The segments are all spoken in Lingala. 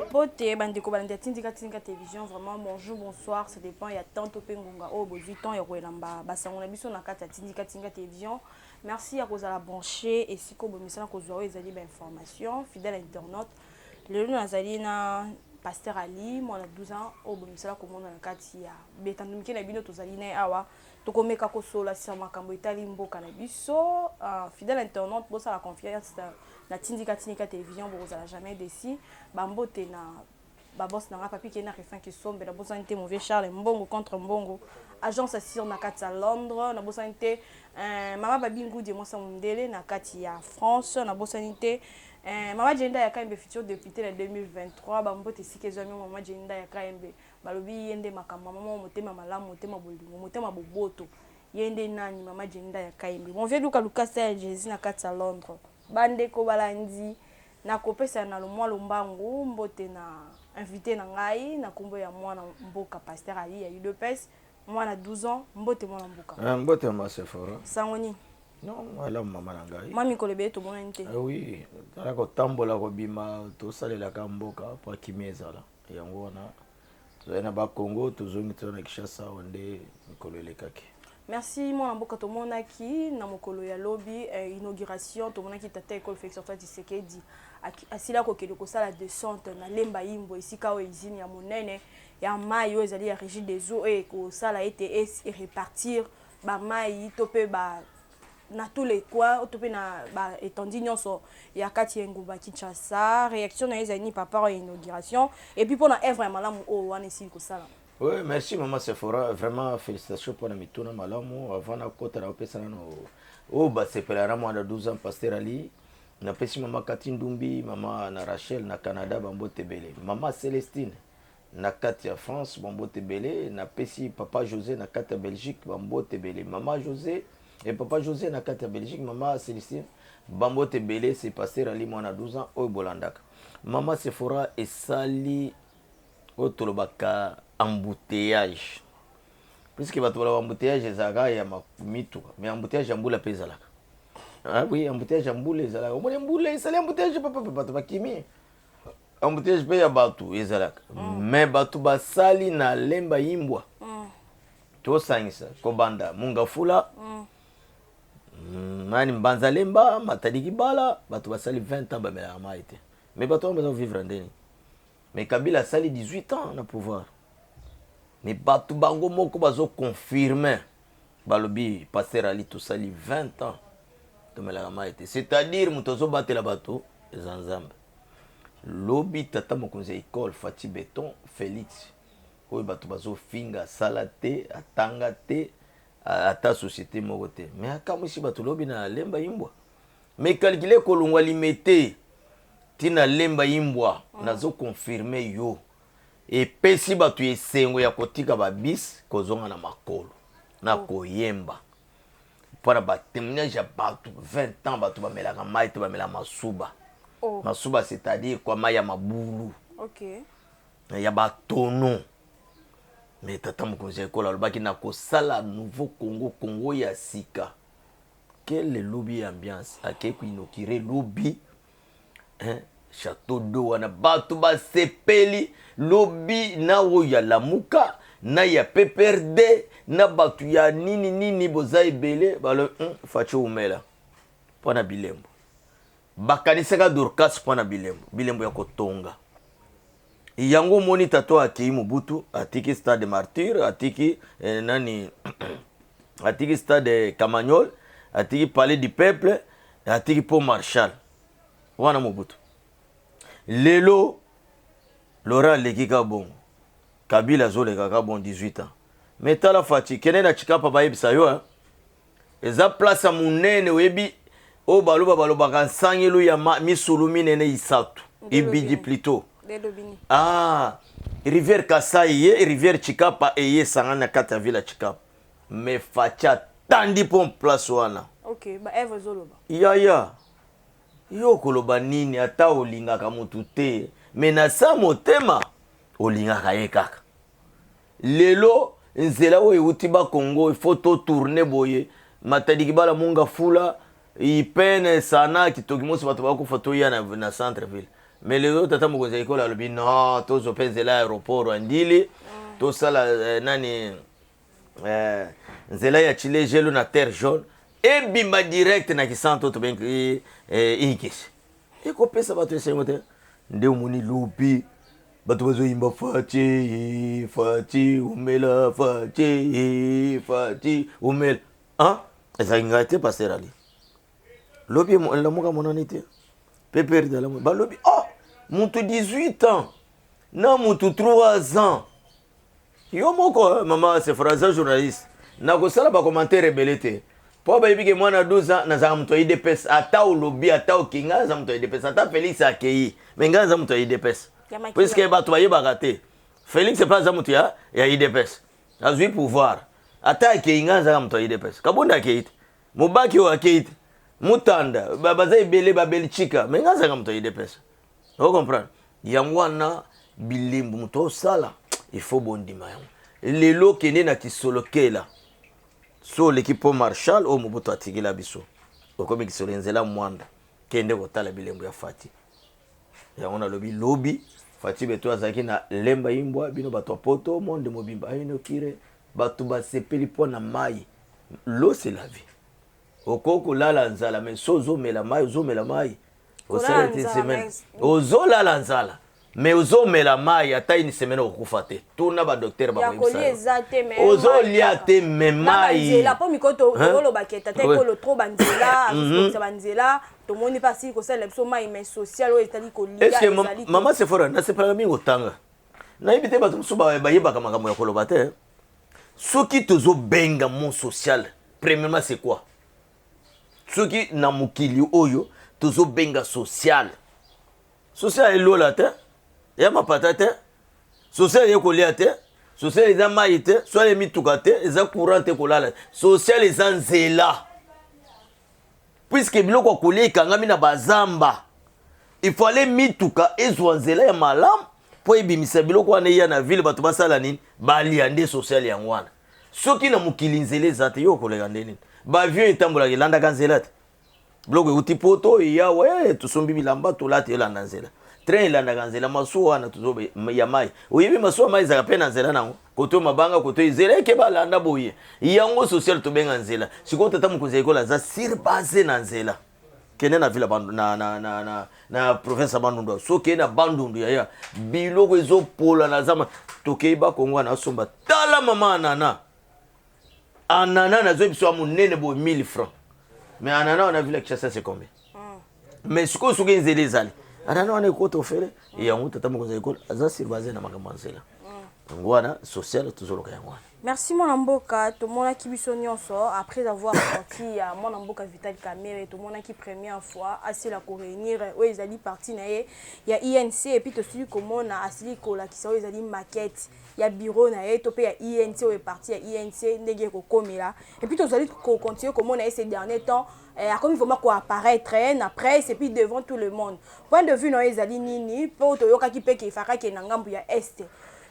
Mbote bandeko balandi ya Tindika Tindika Télévision, vraiment bonjour, bonsoir, ça dépend ya temps to pe ngonga oyo bozwi temps ya koyelamba basango na biso na kati ya Tindika Tindika Télévision. Merci ya kozala branché esika obomisana kozwa oyo ezali ba information fidèle internaute. Lelo nazali na Pasteur Ali, mwana 12 ans, oyo bomisala komona na kati ya betando mike na bino tozali na ye awa. Tokomeka kosolola sur makambo etali mboka na biso. Fidèle internaute, bosala confiance na Tindika Tindika Télévision, bokozala jamais déçu. Bambote na ba boss na nga Papi Kena Refin Kisombe, nabosani te mon vieux Charles Mbongo contre Mbongo, agence assure na kati ya Londres, nabosani te mama Babi Ngudi mwasa mondele na kati ya France, nabosani te mama Jenda ya Kayembe, futur député na 2023. Bambote esika ezwami mama Jenda ya Kayembe, balobi ye nde makambo, mama moko motema malamu, motema bolingo, motema boboto, ye nde nani, mama Jenda ya Kayembe. Mon vieux Luka Lukasa ya Jésus na kati ya Londres. Bandeko balandi, nakopesa na mwa lombangu mbote na invité na ngai na nkombo ya mwana mboka Pasteur Ali ya UDPS, mwana 12 ans. Mbote, mwana mboka. Mbote mama Sephora. Sango nini? Non, malamu, mama na ngai. Mwa mikolo ebele tomonani te. Oui, tala kotambola, kobima, tosalelaka mboka mpo akimi ezala. Yango wana tozali na Bakongo, tozongi, toza na Kinshasa awa nde mikolo elekaki. Merci, mwana mboka. Tomonaki na mokolo ya lobi inauguration, tomonaki tata ekolo Félix Antoine Tshisekedi asila kokende kosala descente na Lemba Imbo, esika oyo usine ya monene ya mai oyo ezali ya Régie des eaux oyo ekosala ete erépartir bamai to mpe ba na tous les coins to mpe na baétendue nyonso ya kati ya engumba Kinshasa. Réaction na ye ezali nini par rapport ya inauguration et puis mpona œuvre ya malamu oyo wana esili kosala? Oui, merci mama Sephora, vraiment félicitations mpona mituna malamu. Avant nakota, nakopesa nano oyo basepela na mwana 12 ans Pasteur Ali. Napesi mama Kati Ndumbi, mama na Rachel na Canada bambote ebele, mama Celestine na kati ya France bambote ebele. Napesi papa José na kati ya Belgique bambote ebele, mama José et papa José na kati ya Belgique, mama Celestine bambote ebele. C'est Pasteur Ali, mwana 12 ans oyo bolandaka. Mama Sephora, esali oyo tolobaka embouteillage, puisque bato baloba embouteillage ezalaka ya mituka, mais embouteillage ya mbula mpe ezalaka. Ah oui, embouteillage ya mbula ezalaka. Omoni mbula esali embouteillage papa, bato bakimi. Embouteillage mpe ya bato ezalaka, mais bato basali na Lemba Yimbwa, tosangisa kobanda Mongafula, nani, Mbanza Lemba, Matadi Kibala, bato basali 20 ans bamelaka mai te. Mais bato wana baza vivre ndeni? Mais Kabila asali 18 ans na pouvoir, mais bato bango moko bazoconfirme, balobi: "Pasteur Ali, tosali 20 ans tomelaka mai te." C'est-à-dire moto azobatela bato eza Nzambe. Lobi tata mokonzi ya ekole Fatshi Béton Félix, oyo bato bazofinga, asala te, atanga te, ata société moko te, mais akamwisi bato lobi na Lemba Imbwa. Mais calcule, kolongwa Limete ntina Lemba Imbwa, nazoconfirme yo, epesi bato esengo ya kotika babisi, kozonga na makolo na koyemba mpona batémoignage ya bato. 20 ans bato bamelaka mai te, bamelaka masuba. Masuba, c'est-à-dire kwa mai ya mabulu, ya batono. Mais tata mokonzi ya ekolo alobaki na kosala nouveau Congo, Congo ya sika. Quelle lobi ambiance! Akei koinaugurer lobi, hein, château d'eau wana, bato basepeli lobi na oyo ya Lamuka, na ya PPRD, na bato ya nini nini, boza ebele. Balobi Fatshi umela mpo na bilembo. Bakanisaka Dorcas mpo na bilembo, bilembo ya kotonga yango. Omoni tato akei, Mobutu atiki Stade Martyr, atiki nani, atiki Stade Kamanyola, atiki Palais du Peuple, atiki Pont Marshal wana Mobutu. Lelo Laurent aleki ka bongo, Kabila azoleka ka bon 18 ans. Mais tala Fatshi, kende na Tshikapa, bayebisa yo, hein? Eza place ya monene, oyebi oyo baloba, balobaka nsangelo ya misulu minene isatu, ibidi plutôt. Ah, rivière Kasai ye, rivière Tshikapa eye esangani na kati ya ville ya Tshikapa. Mais Fatshi atandi mpo place wana. Ok, baœuvre ezoloba. Yaya, yo koloba nini? Ata olingaka motu te, mais na sa motema olingaka ye kaka. Lelo nzela oyo euti Bakongo, il faut totourne boye, Matadi Kibala, Mongafula. Ipene sana kitoki mosi bato bakufa toya na centre ville. Mais lelo tata mokonzi ya ekolo alobi non, tozwa mpe nzela ya aéroport ya Ndili, tosala nani nzela ya Tshilejelu na Terre Jaune ebima direct na Kisantu, tobengi Inkisi, ekopesa bato esengo te. Nde omoni lobi bato bazoyimba "Fatshi, Fatshi umela, Fatshi, Fatshi umela". Ah, ezalaki ngai te, pasteur Ali. Lobi Lamuka monani te, pepe balobi: "Oh, mutu 18 ans na mutu 3 ans." Yo moko, mama Sefora, aza journaliste, nakosala bacommentaire ebele te mpo bayebi ke mwana 12 ans nazalaka moto ya UDPS. Ata olobi, ata okei, ngai naza moto ya UDPS. Ata Félix akei, mais ngai naza moto ya UDPS, puisque bato bayebaka te Félix mpe aza moto ya UDPS. Azwi pouvoir, ata akei, ngai nazalaka moto ya UDPS. Kabunda akei te, Mobaki oyo akei te, Mutanda, baza ebele, babelchika, mais ngai azalaka moto ya UDPS. Ocomprendre yango wana. Bilembo moto osala, il faut bondima yango. Lelo okende na Kisolokela, so oleki mpo Marshal oyo Mobutu atikila biso, okomi Kisolo, nzela Mwanda, kende kotala bilembo ya Fatshi. Yango nalobi lobi Fatshi Béton azalaki na Lemba Imbwa. Bino bato ya poto, monde mobimba ayinokire, bato basepeli mpo na mai. L'eau, c'est la vie. Okoki kolala nzala, mais so ozomela mai, ozomela mai, osala te semaine. Ozolala nzala, mais ozomela mai ata une semaine, okokufa te. Tuna badocteur. Bakoyebisa ozolia te, mais mai. Mpo mikolo tolobaka tata ekolo trop banzela, azokokisa banzela. Tomoni mpe asili kosalela biso mai, mais social oyo etali kolia ezali. Mama Sefora, nasepelaka mingi kotanga. Nayebi te, bato mosusu bayebaka makambo ya koloba te. Soki tozobenga mot social, premièrement, c'est quoi? Soki na mokili oyo tozobenga social, social elola te, ya mapata te, social eye kolia te, social eza mai te, social emituka te, eza courant te, kolala. Social eza nzela, puisque biloko ya kolia ekangami na bazamba. Il faut aller mituka ezwa nzela ya malamu mpo ebimisa biloko wana, eya na ville, bato basala nini? Balia. Nde social yango wana. Soki na mokili nzela eza te, yo okoleka nde nini? Baavion etambolaka, elandaka nzela te. Biloko euti poto eyawa, tosombi bilamba tolata, elanda nzela. Train elandaka nzela. Masuwa wana tozo ya mai, oyebi masuwa mai ezalaka mpe na nzela nango, koto mabanga, koto nzela eke balanda boye. Yango social tobenga nzela. Sikoyo tata mokonzi ya ekolo aza sur base na nzela. Kende na ville na province ya Bandundu. So okei na Bandundu, yaya, biloko ezopola na zama. Tokei Bakongo wana, asomba, tala mama, anana, anana nazoyebi biso ya monene boye, 1000 francs. Mais anana wana, ville ya Kinshasa, c'est combien? Mais sikoyo soki nzela ezali, anana wana ekota ofele. Yango tata mokonzi ya ekolo aza sur base na makambo ya nzela. Yango wana social tozoloka, yango wana. Merci, mwana mboka. Tomonaki biso nyonso, après avoir sorti ya mwana mboka Vital Kamerhe, tomonaki première fois asila koréunir oyo ezali parti na ye ya UNC. Et puis tosili komona asili kolakisa oyo ezali maquette ya bureau na ye to mpe ya UNC, oyo parti ya UNC ndenge ekokomela. Et puis tozali kocontinue komona ye ces derniers temps, akomi vraiment koapparaître na presse et puis devant tout le monde. Point de vue na oyo ezali nini? Mpo toyokaki mpe ke efakaki na ngambu ya Est.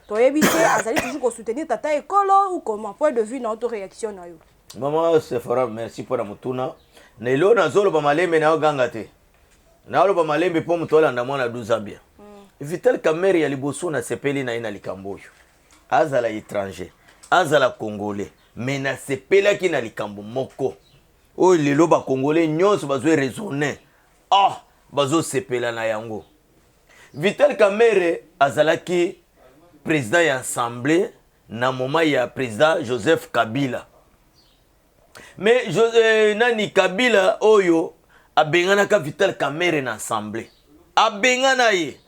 Toyebi te, azali toujours kosoutenir tata ekolo ou comment? Point de vue na yo to réaction na yo? Mama Sefora, merci mpona motuna. Na eloko nazoloba malembe, nayoganga te, naoloba malembe mpo moto alanda. Mwana 12 ans bien. Vital Kamerhe, ya liboso nasepeli na ye na likambo oyo. Azala étranger, azala congolais, mais nasepelaki na likambo moko oyo lelo bacongolais nyonso bazwi raisonne, ah, bazosepela na yango. Vital Kamerhe azalaki président ya assemblée na moment ya président Joseph Kabila. Mais nani, Kabila oyo abenganaka Vital Kamerhe na assemblée, abengana ye,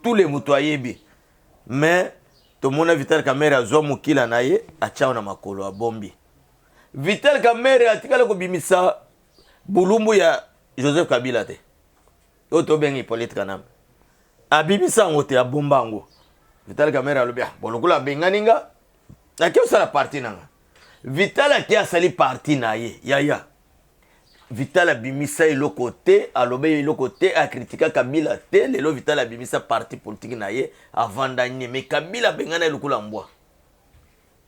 tous les moto ayebi. Mais tomona Vital Kamerhe azwa mokila na ye, atia na makolo, abombi. Vital Kamerhe atikala kobimisa bulumbu ya Joseph Kabila te, oyo tobengi Hippolyte Kanambe. Abimisa yango te, abomba yango. Vital Kamerhe alobi: "Ah, bon, lokola abengani nga, ake osala parti na nga." Vital ake asali parti na ye. Yaya, Vital abimisa eloko te, alobi eloko te, akritika Kabila te. Lelo Vital abimisa parti politique na ye, avanda nye. Mais Kabila abengana ye lokola mbwa.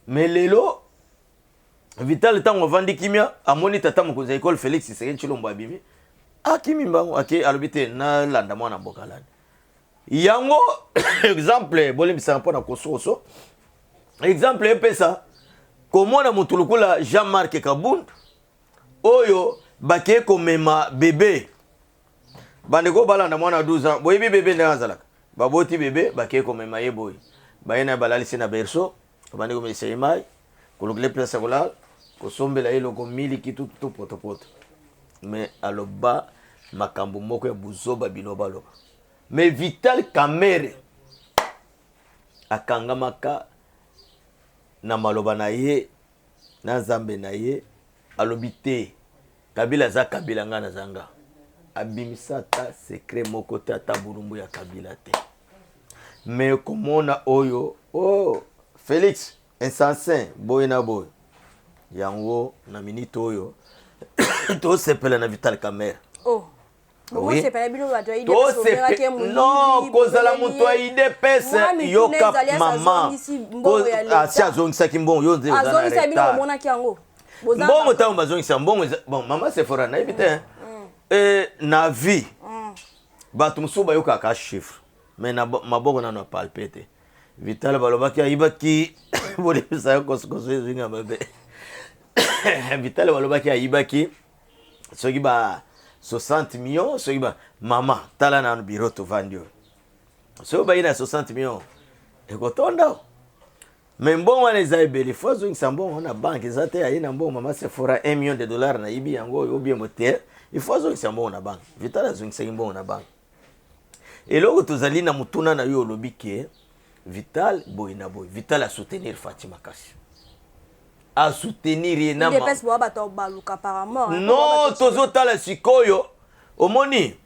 Mais lelo Vital ntango avandi kimia, amoni tata mokonzi ya ekole Félix Tshisekedi Tshilombo abimi, akimi mbango, ake, alobi te, nalanda mwana mboka lani. Yango exemple, bolimbisaka mpo na kosokoso, exemple epesa komona motu lokola Jean-Marc Kabund oyo bakei komema bebe. Bandeko balanda mwana 12 ans, boyebi bebe ndenge azalaka. Baboti bebe, bakei komema ye boye, baye na ye, balalisi na berceau, babandi komelisa ye mai, kolukela place ya kolala, kosombela ye eloko, miliki, tututu, potopoto. Mais aloba makambo moko ya buzoba, bilobaloba. Mais Vital Kamerhe akangamaka na maloba na ye na Nzambe na ye. Alobi te Kabila aza Kabila, ngai naza nga. Abimisa ata secret moko te, ata bulumbu ya Kabila te. Mais komona oyo, oh, Félix insensé boye na boye, yango na minute oyo tosepela na Vital Kamerhe. Oh. Oui. Non, kozala moto ya UDPS, yoka mama, asi azongisaki mbongo, yo nde oza na retard. Mbongo ntango bazongisa mbongo, bon, mama Sephora, nayebi te, na vie bato mosusu bayokaka chiffre, mais na maboko nano apalpe te. Vital balobaki ayibaki, bolebisa kosokoso ezinga mabe, Vital balobaki ayibaki soki ba 60 millions, soki ba mama, tala nano biro tovandi oyo, soki bayi na 60 millions ekotonda. Mais mbongo wana eza ebele, fo azongisa mbongo na banque. Eza te aye na mbongo, mama Sephora, 1 million de dollars nayibi yango oyo obiembo te. Il faut azongisa mbongo na banque. Vital azongisaki mbongo na banque. Eloko tozali na motuna na yo, olobi ke Vital boye na boye. Vital asoutenir Fatshi makasi, asoutenir ye na non. Tozotala sikoyo, omoni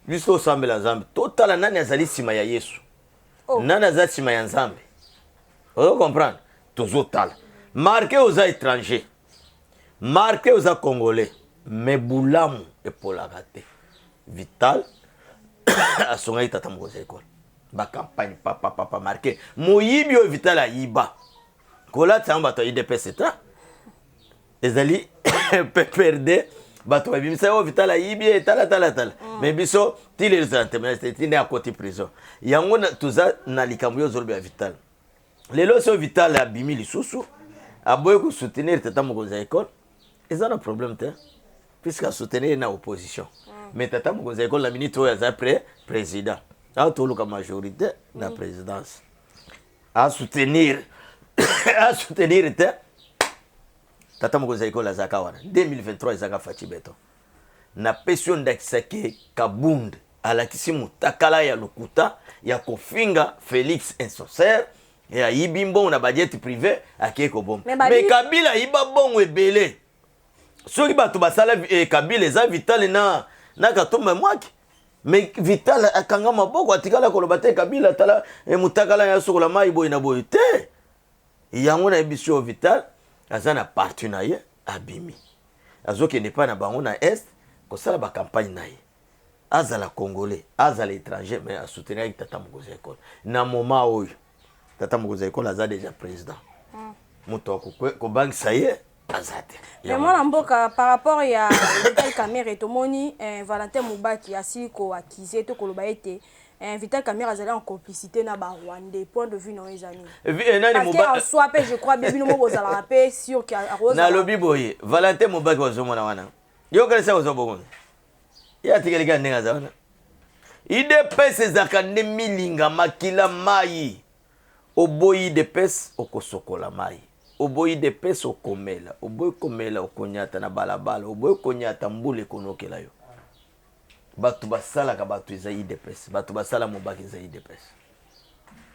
biso tosambela Nzambe, totala nani azali nsima ya Yesu, oh. Nani aza nsima ya Nzambe, ozo comprendre? Tozotala marke oza étranger, marke oza congolais, mais bulamu epolaka te. Vital asongaki tata mokonzi ya ekole, bacampagne papapapa. Marke moyibi oyo Vital ayiba, kolatisa yango bato ya UDPS te, ezali PPRD. Bato babimisa oyo Vital ayibi ye, tala tala tala. Mais biso ti lelo ezala témoignage te, ti nde akoti prison. Yango toza na likambo yo ozoloba ya Vital. Lelo so Vital abimi lisusu, aboyi kosoutenir tata mokonzi ya ekole, eza na problème te, puisque asoutenir na opposition. Mais tata mokonzi ya ekole na minute oyo aza pré président awa, toluka majorité na présidence. Asoutenir te, tata mokonzi ya ekole azalaka wana. 2023 ezalaka Fatshi Béton. Napesi yo ndakisa ke Kabund alakisi motakala ya lokuta ya kofinga Félix insincère, ayibi mbongo na budget privé, akei kobomba. Mais Kabila ayiba mbongo ebele. Soki bato basala Kabila eza Vital na Katumba Mwaki. Mais Vital akanga maboko, atikala koloba te Kabila tala motakala ya sokola mai boye na boye te. Yango nayebi so Vital aza na parti na ye, abimi, azokende epai na bango na Est kosala bacampagne na ye. Azala congolais, azala étranger, mais asoutenaki tata mokonzi ya ekole. Na moment oyo tata mokonzi ya ekole aza déjà président, moto akobangisa ye aza te. Mais mwana mboka, par rapport ya Vital Kamerhe, tomoni Valentin Mubaki asili koaccuser to koloba ete Vital Kamerhe azali en complicité na Barwandais. Point de vue na yo eza nini? Nani? Parce que en soi mpe, je crois bien, bino mo bozalaka mpe sûr ke Nalobi boye, Valentin Mubaki wazomona wana, yokanisa kozwa bokonzi, ye atikali kaka ndenge aza wana. UDPS ezalaka nde milinga makila mai. Oboyi UDPS, okosokola mai. Oboyi UDPS, okomela. Oboyi komela, okonyata na balabala. Oboyi konyata, mbula ekonokela yo. Bato basalaka bato eza UDPS, bato basala Mobaki eza UDPS.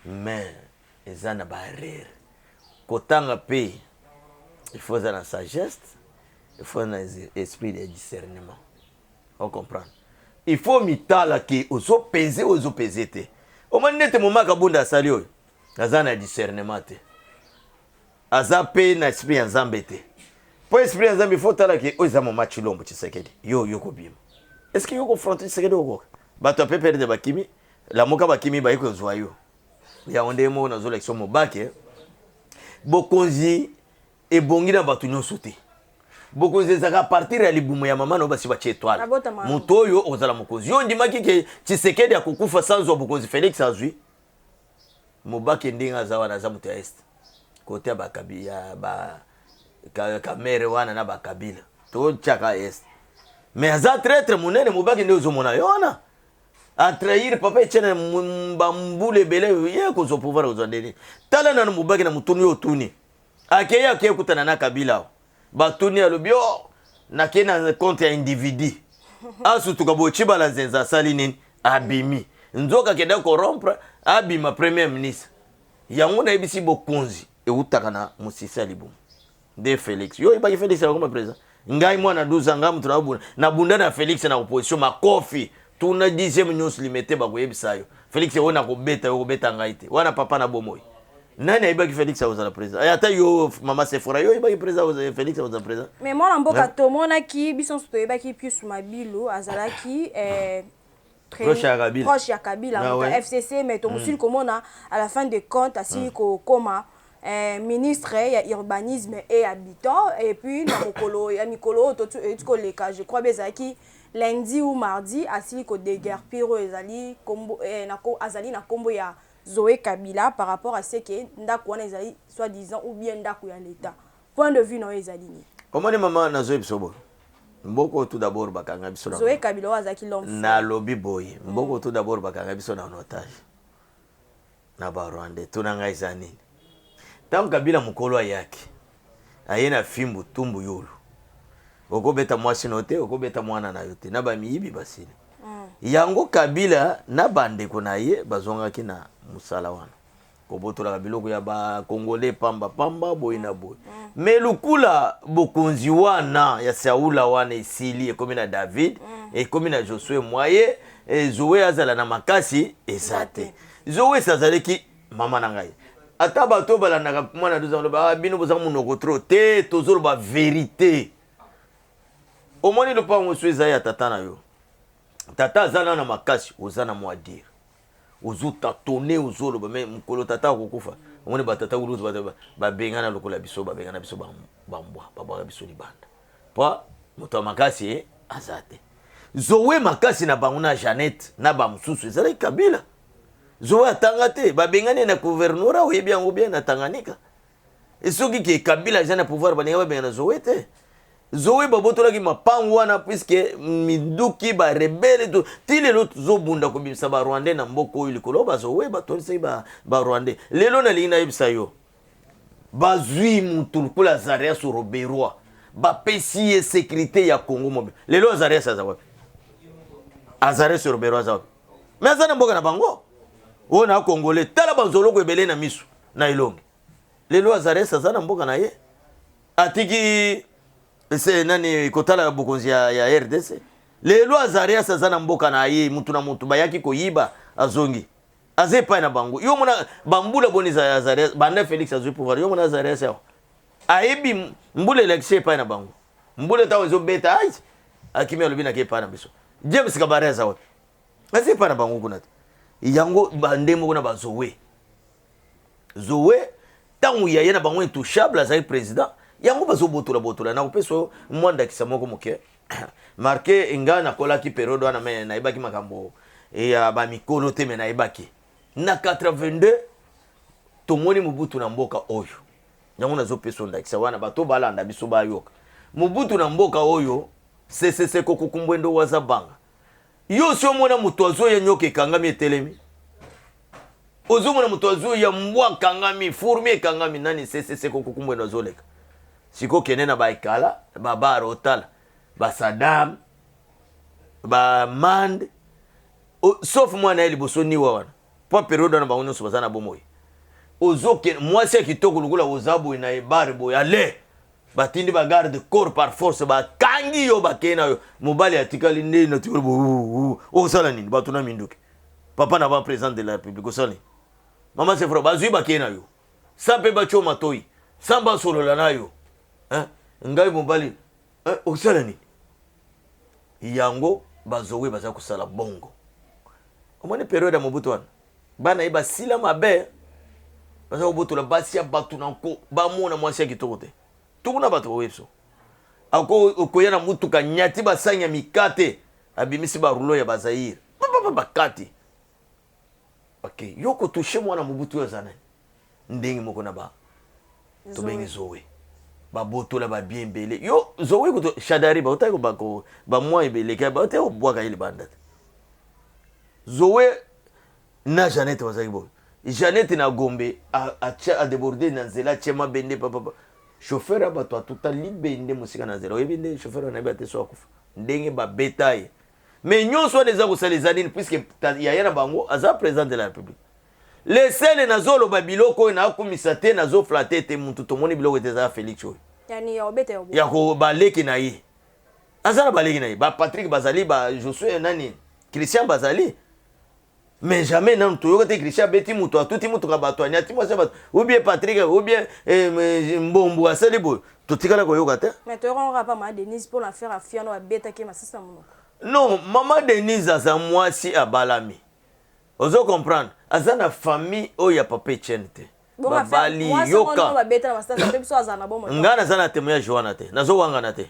Mais eza na barere kotanga mpe il faut eza na sagesse, il faut na esprit de discernement. Ocomprendre? Il faut mitala ke ozopese oyo ozopese te. Omoni nete moma Kabunda asali oyo, aza na discernement te, aza mpe na esprit ya Nzambe te. Mpo esprit ya Nzambe, il faut otala ke oyo eza moma Tshilombo Tshisekedi, yo kobima. Est ce que yo confronte Tshisekedi, okoka? Bato ya PPRD bakimi, Lamuka bakimi, baye kozwa yo. Yango ndenge moko nazolakisa Mobake bokonzi. Ebongi na bato nyonso te. Bokonzi ezalaka partir ya libumu ya mama na yo, basi batie étoile. Moto oyo okozala mokonzi. Yo ondimaki ke Tshisekedi akokufa sans zwa bokonzi, Felix azwi. Mobake ndenge aza wana, aza moto ya Est, kote ya bakabi ya ba Kamere wana na bakabila, totiaka Est, mais aza traître monene. Mobake nde ozomona yo wana atrahir papa Etienne bambula ebele. Ye kozwa pouvoir, kozwa ndeni? Tala nano Mobake na motuni oyo otuni. Akei, akei kutana na Kabila, batuni, alobi: "O oh, nakei na compte ya individu." Asutuka boye, Cibala Nzenza asali nini? Abimi. Nzoka akenda corrompre, abima premier ministre. Yango nayebisi, bokonzi eutaka na mosisa ya libumu. Nde Félix, yo oyebaki Félix akoma président? Ngai mwana 12 ans, ngai moto nabunda, nabunda na Félix na opposition, makofi. Tuna dixième nyonso limete, bakoyebisa yo. Félix oyo nakobeta yo, kobeta ngai te wana, papa na bomoi. Nani ayebaki Félix akozala président? Ata yo mama Sefora, yo oyebaki président Félix akozala président? Mais mwana mboka, tomonaki biso nyonso, toyebaki Pius Mabilu azalaki proche ya Kabila. Proche ya Kabila, moto ya FCC. Mais tomosili komona à la fin de compte asili kokoma ministre ya Urbanisme et Habitat. Et puis na mokolo ya mikolo oyo euti koleka, je crois be ezalaki lundi ou mardi, asili kodéguerpir oyo ezali kombo, azali na nkombo ya Zoé Kabila, par rapport à ce que ndako wana ezali soi-disant ou bien ndako ya l'État. Point de vue na oyo ezali nini? Omoni mama, nazoyebi biso boye: mboka oyo, tout d'abord bakanga biso. Zoé Kabila oyo azalaki l'homme. Nalobi boye: mboka oyo, tout d'abord bakanga biso na otage na Barwandais. Tuna ngai, eza nini? Ntango Kabila mokolo ayaki, aye na fimbu tumbu yulu. Okobeta mwasi no te, okobeta mwana na yo te, na bamiyibi basili. Yango Kabila na bandeko na ye bazongaki na mosala wana, kobotolaka biloko ya Bakongole pamba pamba, boye na boye. Mais lukula bokonzi wana ya Saula wana esili, ekomi na David, ekomi na Josue. Mwaye Zoe azala na makasi eza te. Zoe esi azalaki mama na ngai. Ata bato oyo balandaka mwana tozaloba, ah, bino boza monoko trop te, tozoloba vérité. Omoni lopango so eza ya tata na yo, tata aza na makasi, oza na mwa dire, ozotatone, ozoloba. Mais mokolo tata akokufa, omoni batata kulutu babengana lokola biso, babengana biso bambwa, babwaka biso libanda, po moto ya makasi aza te. Zowe makasi na bango na Jeannette na bamosusu ezalaki Kabila. Zowe atanga te, babengani na gouvernorat, oyebi yango bien, na Tanganyika. Soki ke Kabila aza na pouvoir, balinga babengana Zowe te. Zowe babotolaki mapangu wana, puisque minduki barebelles ti lelo tozobunda kobimisa Barwandais na mboka oyo likolo bazowe batonisaki Barwandais. Lelo nalingi nayebisa yo, bazwi mutu lokola Azarias Ruberwa, bapesi ye sécurité ya Congo mobimba. Lelo Azarias aza wapi? Azarias Ruberwa aza wapi? Mais aza na mboka na bango oyo na Congolais. Tala banzoloko ebele na miso na elongi. Lelo Azarias aza na mboka na ye, atiki se nani kotala bokonzi ya RDC. Lelo Azarias aza na mboka na ye. Mutu na mutu bayaki koyiba, azongi, aza epai na bango. Yo mona bambula boni za Azarias banda Félix azwi pouvoir? Yo mona Azarias awa ayebi mbula elakisi epai na bango, mbula ntango ezobeta, ai akimi, alobi nake epai na biso. James Kabare aza wapi? Aza epai na bango kuna te. Yango bande moko na bazowe zowe, ntango yaya na bango intouchable azali président, yango bazobotola botola. Nakopesa mwa ndakisa moko moke marke. Ngai nakolaki période wana, mais nayebaki makambo ya bamikolo te. Mais nayebaki na 82 tomoni Mobutu na mboka oyo. Yango nazopesa ndakisa wana, bato balanda biso bayoka. Mobutu na mboka oyo, Sese Seko Kuku Ngbendu Wa Za Banga. Yo si omona moto azoya, nyoka ekangami, etelemi. Ozomona moto azoya, mbwa akangami, fourmi ekangami. Nani? Sese Seko Kuku Ngbendu azoleka. Sikoyo kende na baekala, babare, otala basadam, bamande, sauf mwana ye liboso niwa wana, po période wana bango nyonso baza na bomoi. Ozokende, mwasi ya kitoko lokola oza boye na ebare boye, ale batindi bagarde corps par force, bakangi yo, bakei na yo. Mobali atikali nde natikali, osala nini? Bato na minduki, papa na ba président de la République, osala nini? Mama Sefra, bazwi, bakei na yo sa mpe batio matoi sa basolola na yo. Ngai mobali, osala nini? Yango bazowe baza kosala bongo. Omoni période ya Mobutu wana, bana ye basila mabe, baza kobotola basi ya bato na nko. Bamona mwasi ya kitoko te. Tuna bato bakoyebi biso. Okoya na mutuka nyati basani ya mikate, abimisi barouleau ya bazaire bakati. Ok, yo kotouche mwana Mobutu oyo aza nani? Ndenge moko na ba tobengi Zoe, babotola babien ebele. Yo Zoe kutu Shadari bautaki bamwa ebeleka, bautaki kobwaka ye libanda te. Zoe na Jeannette bazalaki boye. Jeannette na Gombe adéborde na nzela, atie mabende papapa, chauffeur ya bato atuta libende mosika na nzela. Oyebi nde chauffeur wana yebi ate so akufa ndenge babeta ye. Mais nyonso wana eza kosala eza nini? Puisque yaya na bango aza président de la République. Lesele nazoloba biloko oyo, nakumisa te, nazoflatter te mutu. Tomoni biloko ete ezala Félix oyo ya baleki na ye, aza na baleki na ye, baPatrick bazali, baJosue nani, Christian bazali, mais jamais nanu toyoka te Christian abeti moto, atuti motuka bato, aniati mwasi ya bato, ou bien Patrick, ou bien Mbombo asali boye. Totikala koyoka te. Mais toyokaka pa Mama Denise mpo na affaire afiano abetaki masasi na monoko. Non, Mama Denise aza mwasi abalami, ozo comprendre, aza na famille oyo ya papa Etienne te. Babali yoka, ngai naza na témoignage wana te, nazowangana te,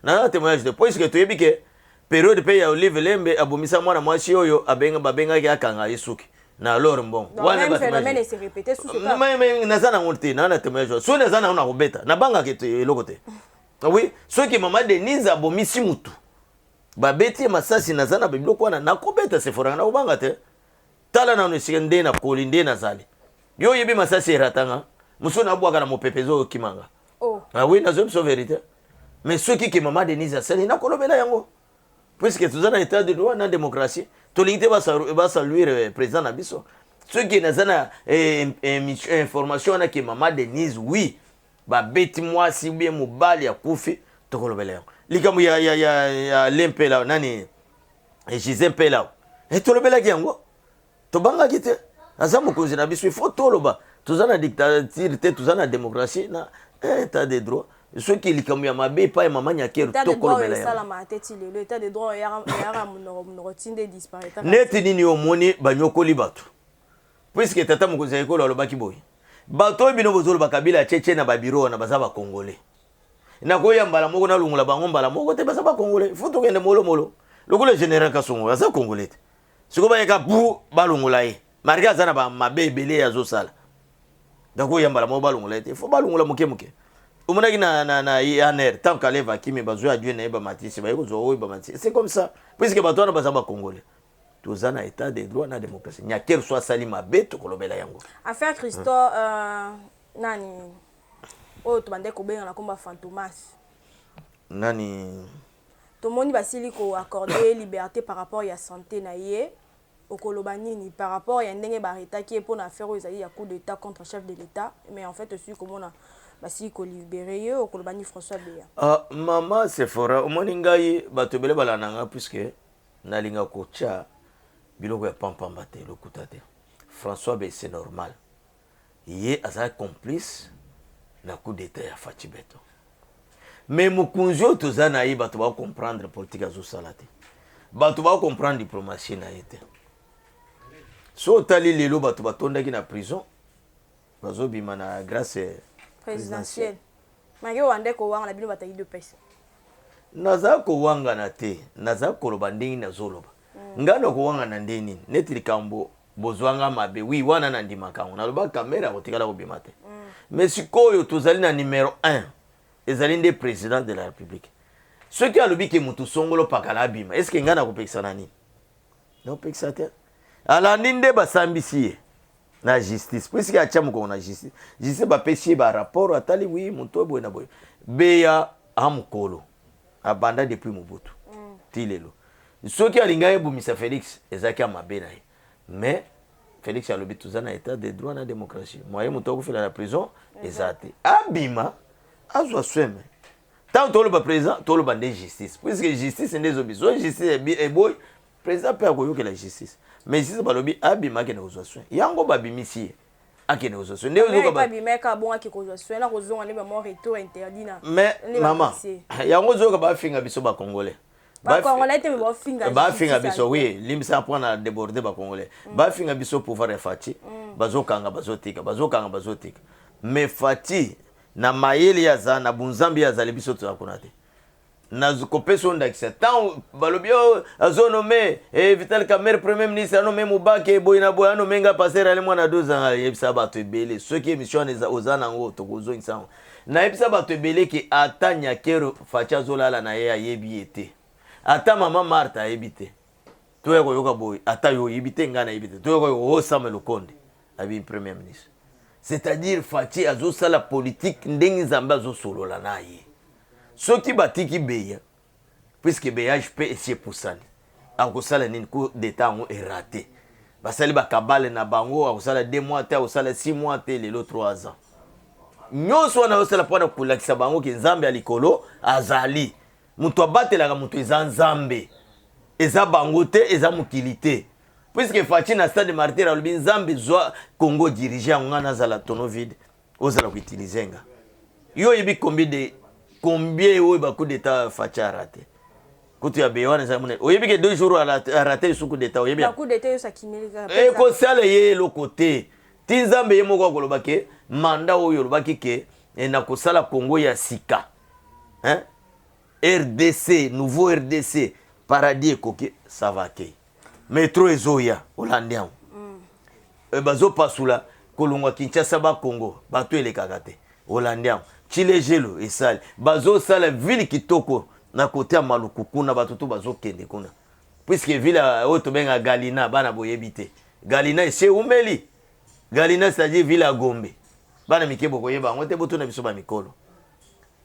naza na témoignage te, puisque toyebi ke période mpe ya Olive Lembe abomisa mwana mwasi oyo babengaki akanga ye suki na lor mbongo. Naza nango te, naa na témoignage wana. Soki naza nango, nakobeta, nabangaka eloko te. Oui, soki Mama Denise abomisi mutu, babeti ye masasi, naza na biloko wana, nakobeta seforanga, nakobanga te. Tala nano esika nde nakoli, nde nazali. Yo oyebi masasi eratanga mosusu, nabwaka na mopepe, ezokimanga. Oh. Ah oui, nazoyebi biso vérité. Mais soki ke Mama Denise asali, nakolobela yango, puisque toza na état de droit na démocratie. Tolingi te basaluire président na biso. Soki naza na information wana ke Mama Denise, oui, babeti mwasi bien, mobali akufi, tokolobela yango. Likambo ya Lempela nani, Gisé Mpela, tolobelaki yango, tobangaki te. Aza mokonzi na biso, il faut toloba. Toza na dictature te, toza na démocratie na état de droit. Soki likambo ya mabe epai ya mama Nyakeru, tokolobela yango. Neti nini omoni banyokoli bato? Puisque tata mokonzi ya ekolo alobaki boye: bato oyo bino bozoloba Kabila atie na babureau wana, baza bacongolais. Nakoya mbala moko nalongola bango mbala moko te, baza bacongolais. Faut tokende molomolo. Lokola général Kasongo aza congolais te, sikoyo bayeka bu balongola ye, malgré aza na bamabe ebele azosala, nakoya mbala moko balongola ye te. Faut balongola moke moke. Omonaki na ANR, tant Kaleva akimi, bazwi adjoint na ye, bamatisi, baye kozwa oyo bamatisi. C'est comme ça, puisque bato wana baza bacongolais. Toza na état de droit na démocratie. Nyakeru so asali mabe, tokolobela yango. Affaire Christo nani oyo tobandaki kobenga na komba Fantomas. Nani? Tomoni basili koaccorde liberté par rapport ya santé na ye. Okoloba nini par rapport ya ndenge baarrêtaki ye mpona affaire oyo ezali ya coup d'état contre chef de l'État? Mais en fait osili komona basili kolibérer ye. Okoloba nini, François Beya? Mama Sephora, omoni ngai, bato ebele balanda nga, puisque nalinga kotya biloko ya pampamba te, lokuta te. François Be, c'est normal, ye azalaki complice na coup d'état ya Fatshi Béton. Mais mokonzi oyo toza na ye, bato bakocomprendre politique azosala te, bato bakocomprendre diplomatie na ye te. So otali lelo, bato batondaki na prison bazobima na grâce présidentielle. Make wande kowanga na bino bato ya UDPS. Naza kowangana te, naza koloba ndenge nazoloba. Ngai na kowangana nde nini? Neti likambo bozwanga mabe, oui, wana nandimaka yango, naloba Kamerhe akotikala kobima te. Mais sikoyo tozali na numéro 1, ezali nde président de la République. Soki alobi ke motu songolo pakala abima, est ce que ngai nakopekisa na nini? Nakopekisa te. Alandi nde basambisi ye na justice, puisque atia mokongo na justice. Justice bapesi ye barapport, atali, oui, moto oyo boye na boye. Beya amokolo abanda depuis Mobutu ti lelo. Soki alingi ayebomisa Félix, ezalaki ya mabe na ye. Mais Félix alobi toza na état de droit na démocratie, moye moto akofela na prison eza te, abima azwa soin. Ntango toloba président, toloba nde justice, puisque justice nde ezobi. So justice eboyi, président mpe akoyokela justice. Mais justice balobi abima, akende kozwa soin, yango babimisi ye, akende kozwa soin nde. Abimaka bongo, ake kozwa soin na kozonga nde bamo retour interdit na Mais mama, yango ozoyoka bafinga biso bacongolais. Bacongolais te, me bafinga. Bafinga biso, oui, limbisa mpona déborde. Bacongolais bafinga biso, pouvoir ya Fatshi, bazokanga, bazotika, bazokanga, bazotika. Mais Fatshi Na mayele ye aza na bunzambe, ye azali, biso toza kuna te. Nakopesa yo ndakisa, ntango balobi oyo azonommer Vital Kamerhe premier ministre, anommer Mubake boye na boye, anommer nga pasteur ale mwana 12 ans. Ayebisa bato ebele, soki émission wana oza nango, tokozongisa yango. Nayebisa bato ebele ke ata Nyakeru Fatshi azolala na ye, ayebi ye te. Ata mama Marthe ayebi te. Toya koyoka boye, ata yo oyebi te, ngai nayebi te. Toya koyoka osama Lukonde abi premier ministre, c'est-à-dire Fatshi azosala politique ndenge Nzambe azosolola na ye. Soki batiki Beya, puisque beyage mpe esi epusani, akosala nini? Coup d'état yango eraté, basali bakabale na bango, akosala 2 mois te, akosala 6 mois te, lelo 3 ans. Nyonso wana azosala mpona kolakisa bango ke Nzambe ya likolo azali. Moto abatelaka moto eza Nzambe, eza bango te, eza mokili te, puisque Fatshi na stade Martyr alobi: "Nzambe, zwa Congo, dirige yango, ngai nazala tonneau vide, ozala koutiliser nga." Yo oyebi combien de combien oyo bacoup d'état Fatshi araté? Kutu ya Beya wana eza monene. Oyebi ke 2 jours araté lisusu coup d'état, oyebi? Ekosala ye eloko te. Ti Nzambe ye moko akoloba ke mandat oyo olobaki ke nakosala Congo ya sika, hein? RDC, nouveau RDC, paradis ekoki, ça va te. Métro ezoya, olandi yango? Bazopasula kolongwa Kinshasa bakongo, bato elekaka te, olandi yango? Tshilejelu esali, bazosala ville kitoko na kote ya Maluku kuna, bato to bazokende kuna, puisque ville oyo tobenga Galina, bana boyebi te Galina esi eumeli. Galina, c'est-à-dire ville ya Gombe, bana mike bokoyeba yango te, botuna biso bamikolo.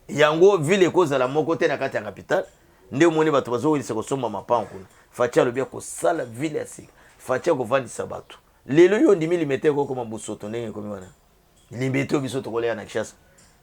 Yango ville ekozala moko te na kati ya capitale. Nde omoni bato bazowelisa kosomba mapango kuna. Fatshi alobi akosala ville ya sika. Fatshi akovandisa bato. Lelo yo ondimi Limete ekokoma bosoto ndenge ekomi wana? Limete oyo biso tokoleya na Kinshasa,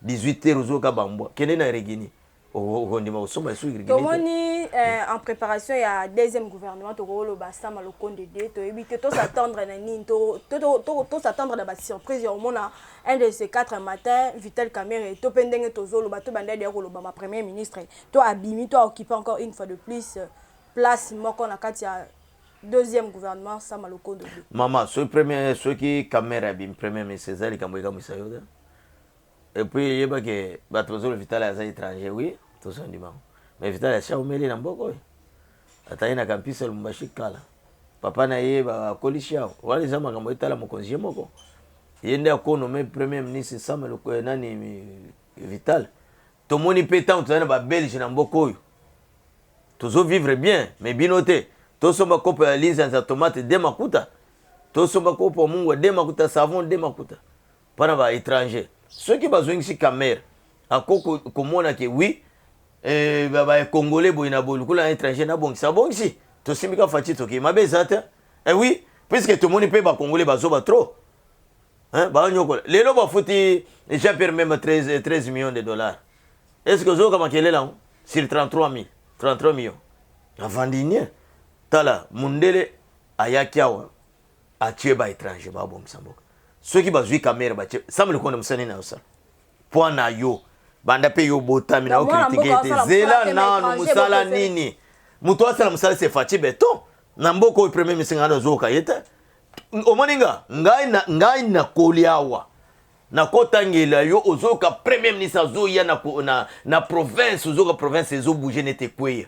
18 heures ozoyoka bambwa. Kende na Righini, okondima kosomba esu Righini? Tomoni en préparation ya deuxième gouvernement, tokoloba Sama Lukonde 2. Toyebi te tos'attendre na nini, tos'attendre na basurprise ya komona un de ces quatre matin Vital Kamerhe to mpe ndenge tozoloba, to bandeli ya koloba ma premier ministre to abimi to aoccupe encore une fois de plus place moko na kati ya deuxième gouvernement Sama Lukonde 2. Mama, soki premier, soki Kamerhe abimi premier ministre, eza likambo ekamwisa yo te. Et puis yebake bato bazolo Vital aza étranger, oui, tozondima, mais Vital asi aumeli na mboka oyo, atali na campus ya Lubumbashi kala, papa na ye bakolisi awa. Wana eza makambo etala mokonzi ye moko, ye nde akonommer premier ministre Sama nani Vital. Tomoni mpe ntango tozali na babelge na mboka oyo, tozovivre bien, mais bino te. Tosomba kopo ya linzanza ya tomate de makuta, tosomba kopo ya mungwa de makuta, savon de makuta, mpona baétranger. Soki bazongisi Kamerhe, ako komona ke oui, bacongolais boye na boye, lokola na étranger nabongisa, abongisi, tosimbi ka Fatshi, tokei, mabe eza te. Eh oui, puisque tomoni mpe bacongolais bazoba trop, banyokola. Lelo bafuti Jean Pierre Bemba 13, 13 millions de dollars. Est ce que ozoyoka makelele yango sur 33 000, 33 millions? Avandi nie. Tala, mundele ayaki awa, atie baétranger, babongisa mboka. Soki bazwi Kamerhe, batie Sama Lukonde, mosala nini ayosala? Mpo na yo banda mpe yo botami na ocritiquer te, zela nanu, mosala nini moto asala? Mosala se Fatshi Béton na mboka oyo. Premier ministre ngai nazoyoka ye te. Omoni nga, ngai nakoli awa, nakotangela yo, ozoyoka premier ministre azoya na province, ozoyoka province ezobouger nete ekweya.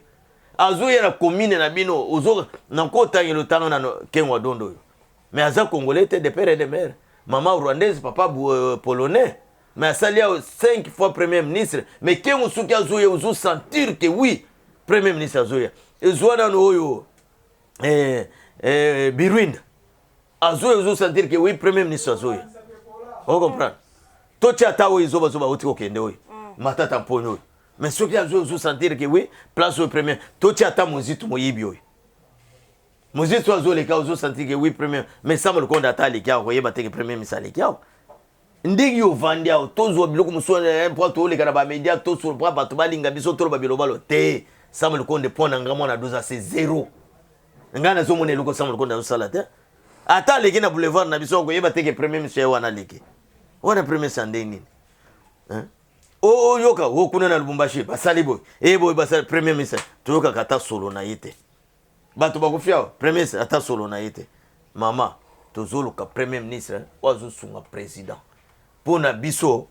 Azoya na commune na bino, ozoyoka. Nakotangela otanga nano Kengwa Dondo oyo, mais aza congolais te de père et de mère, mama rwandaise, papa polonais, mais asali awa cinq fois premier ministre. Mais Kengo soki azoya, ozosentir ke oui, premier ministre azoya. Ezwa nano oyo Birwinda azoya, ozosentir ke oui, premier ministre azoya. Ocomprendre? Totia ata oyo ezobazoba auti kokende oyo, Matata Mponi oyo, mais soki azoya, ozosentir ke oui, place oyo premier. Totia ata Muzito, moyibi oyo, Muzito azoleka, ozosentir ke oui, premier. Mais Sama Lukonde ata aleki awa, koyeba te ke premier ministre aleki awa. Ndenge ovandi awa, tozwa biloko mosusu mpo toleka na bamédia, tosolo mpo bato balinga biso, toloba bilobalo te. Sama Lukonde, mpo na nga mwana 12, c'est zéro. Ngai nazomona eloko Sama Lukonde azosala te. Ata aleki na boulevard na biso, koyeba te ke premier ministre ye wana aleki wana. Premier ministre ya ndenge nini? Oyoka o kuna na Lubumbashi basali boye, e boye basali, premier ministre toyokaka ata solo na ye te. Bato bakofi awa, premier ministre ata solo na ye te. Mama, tozoluka premier ministre oyo azosunga président. Mpo na biso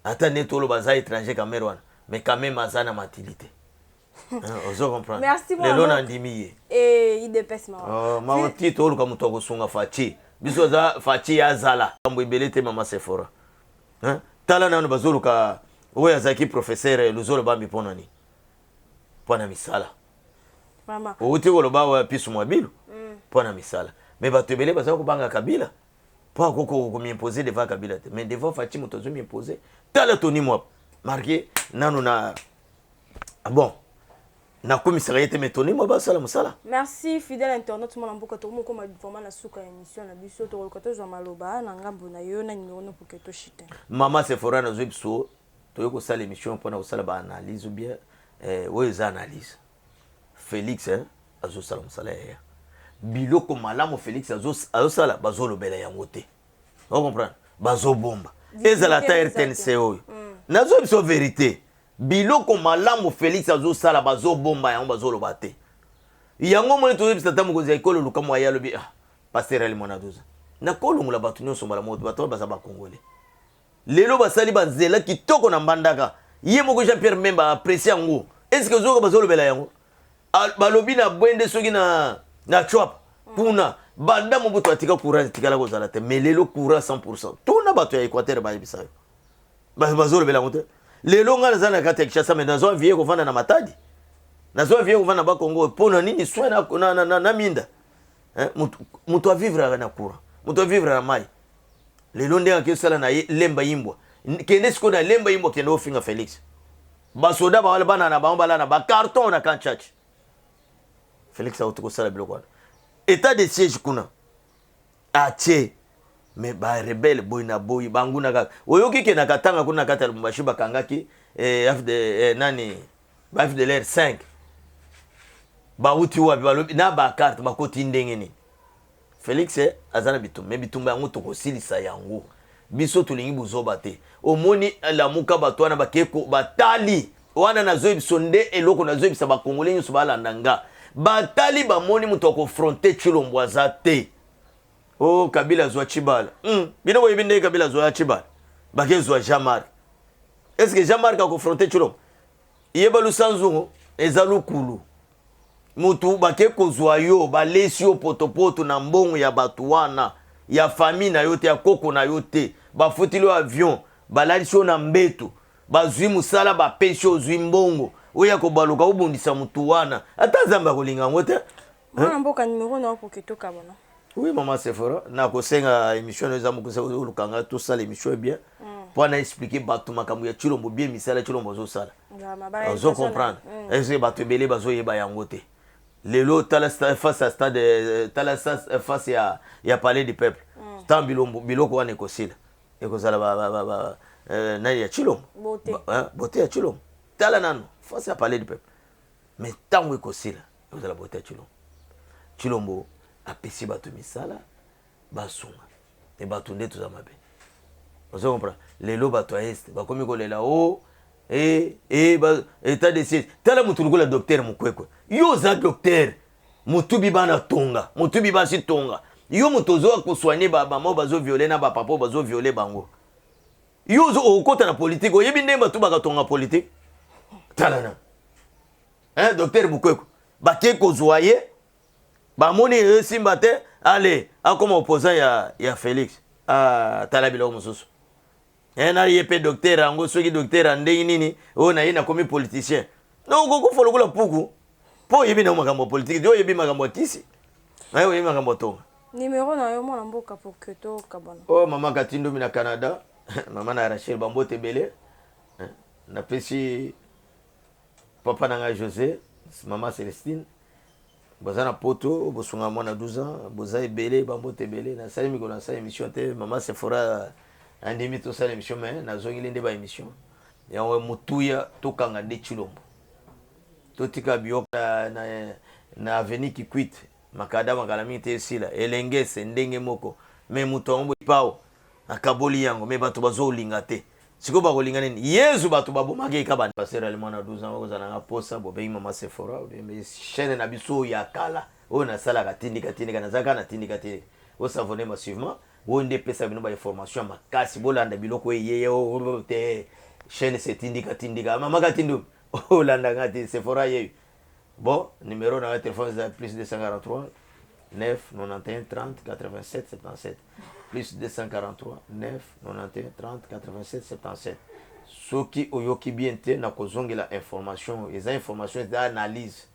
Ata nde toloba aza étranger Kamerhe wana, mais quand même aza na maturité. Ozo comprendre? Merci. Lelo nandimi ye. Eh, UDPS mawa. Oh, mawa ti toluka moto akosunga Fatshi. Biso aza Fatshi azala kambo ebele te, mama Sephora. Hein? Tala nano, bazoluka oyo azalaki professeur Luzolo Bambi mpo nani? Mpo na misala. Mama. Outi koloba oyo Pisu Mwabilu mpo na misala, mais bato ebele baza kobanga Kabila mpo akoki komiimpose devant Kabila te, mais devant Fatshi moto azomiimpose. Tala Tony Mwaba, marke nano na bon, nakomisaka ye te, mais Tony Mwaba asala mosala. Merci, fidèle internaute. Mwana mboka, tokomokoma vraiment na suka ya émission na biso. Tokoluka tozwa maloba na ngambo na yo na numéro no poke toshite. Mama Sephora, nazwi biso toyei kosala émission mpona kosala baanalyse ou bien oyo eza analyse. Félix azosala mosala ya biloko malamu. Félix azosala, bazolobela yango te. Ocomprendre? Bazobomba, ezala ata RTNC oyo. Nazoyi biso vérité, biloko malamu Félix azosala, bazobomba yango, bazoloba te. Yango moni toyebisa ata mokonzi ya ekolo lukamwa ye alobi: "Ah, pasteur Ali Mwana 12, nakolongola bato nyonso mbala moko." Bato oyo baza bakongole, lelo basali banzela kitoko na Mbandaka. Ye moko Jean Pierre Memba apprécie yango. Est ce que ozoyoka bazolobela yango? Balobi na Bwende, soki na Tshuapa kuna, banda Mobutu atika, courant etikala kozala te, mais lelo courant 100. Tuna bato ya Équateur, bayebisa yo. Bazolobela yango te. Lelo ngai naza na kati ya Kinshasa, mais nazo envie kovanda na Matadi, nazo envie kovanda na Bakongo. Mpo na nini? Soin na minda. Moto avivre na courant, moto avivre na mai. Lelo ndenge ake osala na ye Lemba Yimbwa, kende sikoyo na Lemba Yimbwa, kende ofinga Félix. Basoda bawala bana na bango balala na bacarton na camp Tshatshi. Félix auti kosala biloko wana, état de siège kuna atie, mais barebelles boye na boye, banguna kaka. Oyoki ke na Katanga kuna, na kati ya Lubumbashi, bakangaki nani, ba FDLR 5. Bauti wapi? Balobi na bacarte bakoti ndenge nini? Félix aza na bitumba, mais bitumba yango tokosilisa yango. Biso tolingi buzoba te. Omoni, Lamuka, bato wana bakeko batali wana. Nazoyebisa nde eloko nazoyebisa bakongole nyonso balanda nga. Batali, bamoni moto akoaffronter Tshilombo aza te. O oh, Kabila azwa Tshibala. Bino boyebi ndenge Kabila azwa Tshibala, bakezwa Jean Marc. Est ce que Jean Marc akoaffronter Tshilombo? Yeba lusanzungu eza lukulu. Mutu bake kozwa yo, balesi yo potopoto na mbongo ya bato wana, ya famille na yo te, ya koko na yo te. Bafutili yo avion, balalisi yo na mbeto, bazwi mosala, bapesi yo, ozwi mbongo oyo ya kobaluka obundisa motu wana. Ata Nzambe akolinga yango te. Mwana mboka, numéro na yo poke tokabana. Oui, mama Sephora, nakosenga émission na eza mokuse. Olukanga tosala émission bien mpo ana expliquer bato makambo ya Tshilombo bien, misala Tshilombo azosala. Ozo comprendre? Est bato ebele bazoyeba yango te. Lelo tala face ya stade, tala face ya Palais du Peuple. Ntango biloko wana ekosila, ekozala nani ya Tshilombo, beauté ya Tshilombo. Tala nano face ya Palais du Peuple, mais ntango ekosila, ekozala beauté ya Tshilombo. Tshilombo apesi bato misala, basunga e bato nde toza mabe. Ozo comprendre? Lelo bato ya Est bakomi kolela o état de siège. Tala motu lokola docteur Mukwege. Yo oza docteur, motubi bana tonga, motubi basi tonga. Yo moto ozoka kosoigner bamama oyo bazovioler na bapapa oyo bazovioler bango. Yo okota na politike, oyebi ndenge bato bakatonga politike? Tala na hein, docteur Mukwege, bake kozwa ye, bamoni esimba te, ale akoma opposant ya Félix. Ah, tala biloko mosusu. Na ye mpe docteur yango, soki docteur ya ndenge nini oyo na ye nakomi politicien? Okokufa lokola puku, mpo oyebi nango makambo ya politike te. Oyebi makambo ya kisi, naye oyebi makambo ya tonga. Numéro na yo, mwana mboka, pour que tokabwana. Oyo mama Katindomi na Canada, mama na Rachel, bambote ebele. Napesi papa na ngai José, mama Célestine, boza na Poto, bosunga mwana 12 ans, boza ebele, bambote ebele. Nasali mikolo nasala émission te. Mama Sephora andimi tosala émission, mais nazongeli nde baémission yango motuya. Tokanga nde Tshilombo, totika biyoka na avenue Kikwit, makada makala mingi te, esila elengese ndenge moko. Mais moto yango pao akaboli yango, mais bato bazolinga te. Sikoyo bakolinga nini? Yezu bato babomaki eka bana. Pasteur Ali Mwana 12 ans, okozala nanga posa bobengi mama Sephora, chaîne na biso ya kala oyo nasalaka, Tindika Tindika. Nazalaka na Tindika Tindika. Os'abonner massivement. Oyo nde epesa bino bainformation ya makasi. Bolanda biloko eyeye te. Chaîne se tindika tindika, mama Katindu, olanda nga te. Sephora yeyo. Bon, numéro na téléphone eza plus 243 9 91 30 87 77, plus 243 9 91 30 87 77. Soki oyoki bien te, nakozongela information. Eza information, eza analyse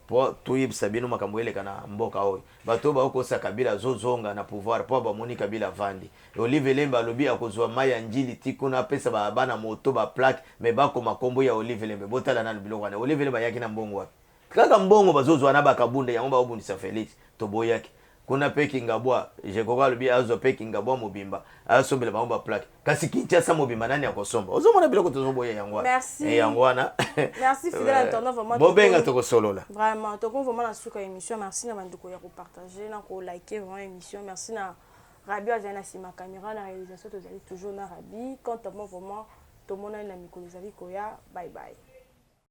mpo toyebisa bino makambo eleka na mboka oyo. Bato oyo baokosa Kabila azozonga na pouvoir mpo bamoni Kabila avandi. Olive Lembe alobi akozwa mai ya Njili ti kuna, apesa bana moto baplaque, mais bakoma nkombo ya Olive Lembe. Botala nanu biloko wana. Olive Lembe ayaki na mbongo wapi? Kaka mbongo bazozwa na bakabunda yango baobundisa Félix. Toboyaki kuna mpe Kingabwa. Jekoko alobi azwa mpe Kingabwa mobimba, asombela bango baplaque. Kasi Kinshasa mobimba nani akosomba? Ozomona biloko tozoboya yango wana. Merci. Yango wana. Merci, fidèle internaute, vraiment. Bobenga, tokosolola. Vraiment, tokomi vraiment na suka émission. Merci na bandeko ya kopartage na kolike vraiment émission. Merci na Rabi azali na nsima caméra na réalisation. Tozali toujours na Rabi. Quant à moi, vraiment, tomonani na mikolo ezali koya. Bye bye.